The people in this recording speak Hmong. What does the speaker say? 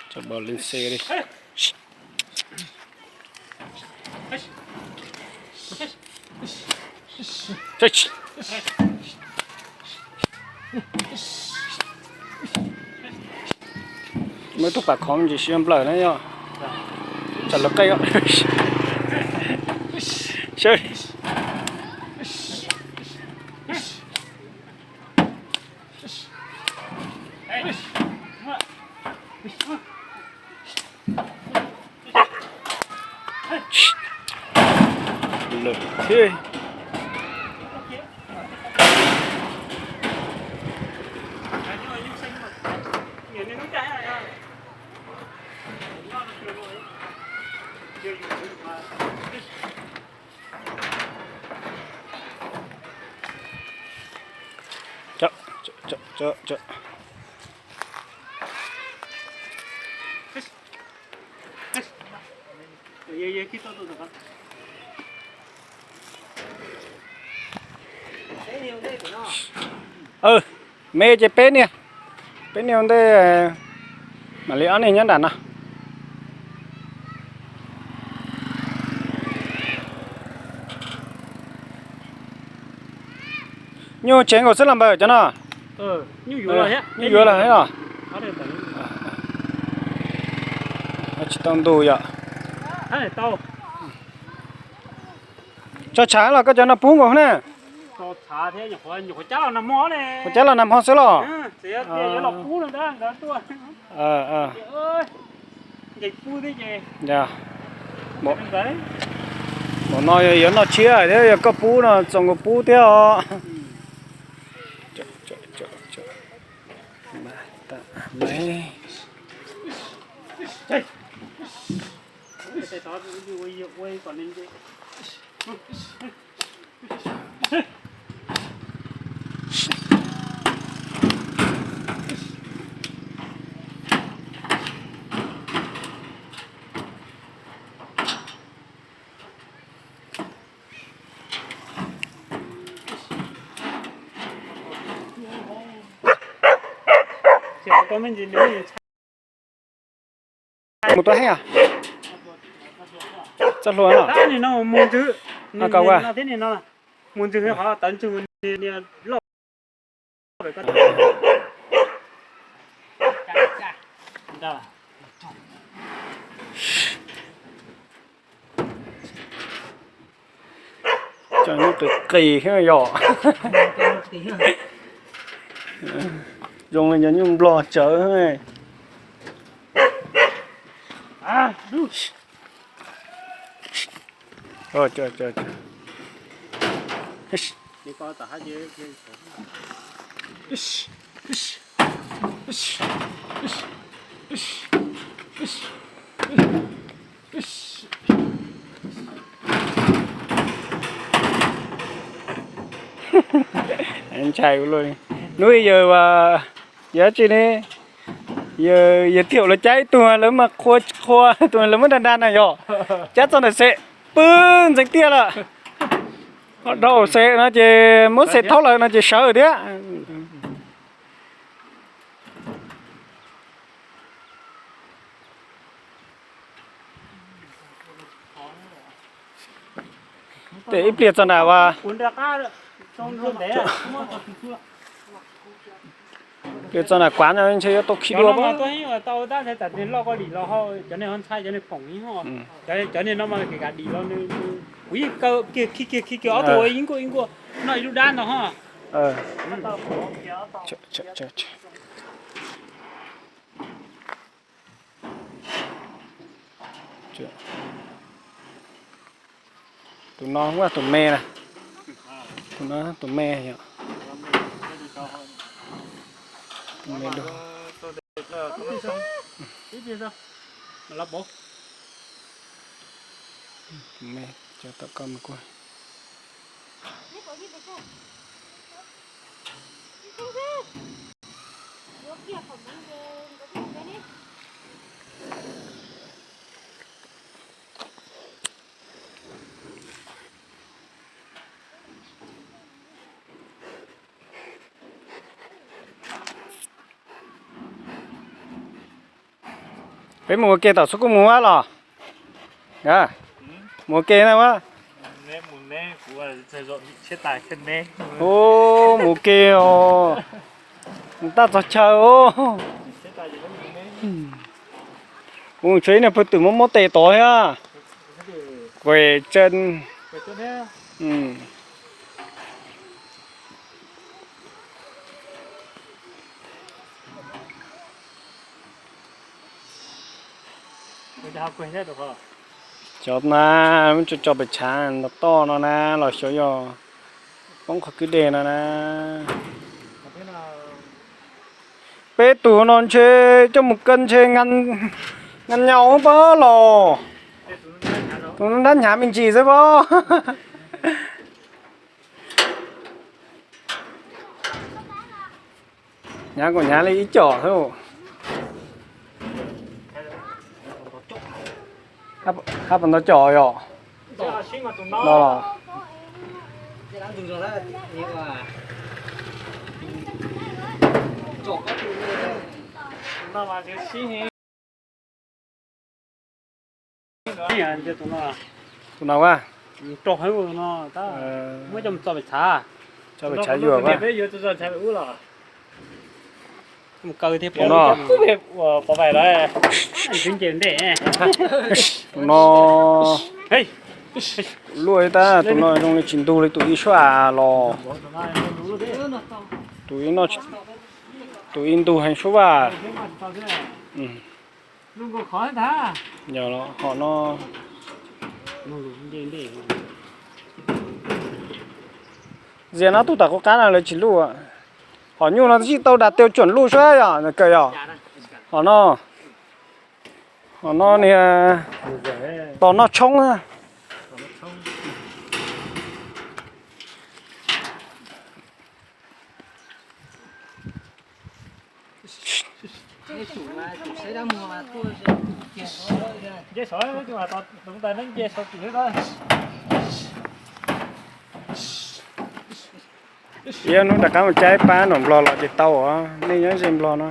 Tso npau leej xej li. Muaj ib tug pam khov me ntsis siab nplawm na yog. Tsam lawv qej. Sawv. Lawm thiab. Me ces peb niag, peb niag ua ntej, mam li ob niag nyob nram no. Nyuj tsev nkaus xwb los npawg cov no. Nyuj yuav los thiab os. Tsis tau ntu yom. Tso tshav los koj cov no pub nkaus na. Ua cab los nag hmo xwb los. Npaum no yog yuav noj tshiab thiab, yog koj pub no txaus nkaus pub thiab os. Mus tua heev os. Txoj hlua no. Mus ntswg, mus ntswg qhov tawv ntswg loj. Cov nyuj qis qis thiab yom. Zoo li cov nyuj nplog tsawv. Ntshai ua luaj. Hnub yawg, yawg tsi ne, yawg, yawg thiab lawv cab ib tug lawv mas qhua qhua, tus lawv muab dag dag na yog, cab txog ntawm xem pw ntxeev tiag lawm. Ho dhau xem no ces muab xem thaub lawm no ces sawv thiab. Tes ib pliag txog nram, ib pliag txog nram kuav no ntshe yuav tau khi dua. Tau tab sis tam sim loj koj dim los ho cov niag ho ntshai cov niag phoom ib ho. Cov niag no mas kev kam dim los nws, kuv yeej kaw kiag khi kiag khi kiag ob tug ua ib nkuaj ib nkuaj noj ib lub dab ntawd ho. Tus no ua tus me na. Tus no tus me yom. Tus me dua. Tus me cov tom koj mus kuaj. Peb mus ua ke tom xub kuj mus a los? Mus ua ke na a? Mus ua ke os. Mus tab txog chaw os. Mus tshuav ib niag pawg twm muab muab tes tod thiab. Quem chân. Cov na, muab tso pem tshav ntawm toj no na los xyov yog poob qhov kwj deg no na. Peb tus no ntshe coj mus kaw ntshe nqa nyaus pab los. Tus nrab hnyav me ntsis xwb pab. Hnyav kom hnyav li ib com xwb. Hab puas ntau com yom? No los. Tus no a? Tso pem tshav yuam a. Tus no. Tus no luaj ib tab, tus no zoo li tsis ntug li tus ib suab av los. Tus ib ntug heev suab vaj. Yog hom no. Zias no tug tom qub qab no lawv tsis luj. Hom nyuj no twb tsis tau dam tias tsuam luj suab yom, kawm yom. Hom no, hom no niag tos noj tshoob. Yog hnub rov qab mus caij pab nram Nplog los ces tau os, nej nyob ze Nplog no.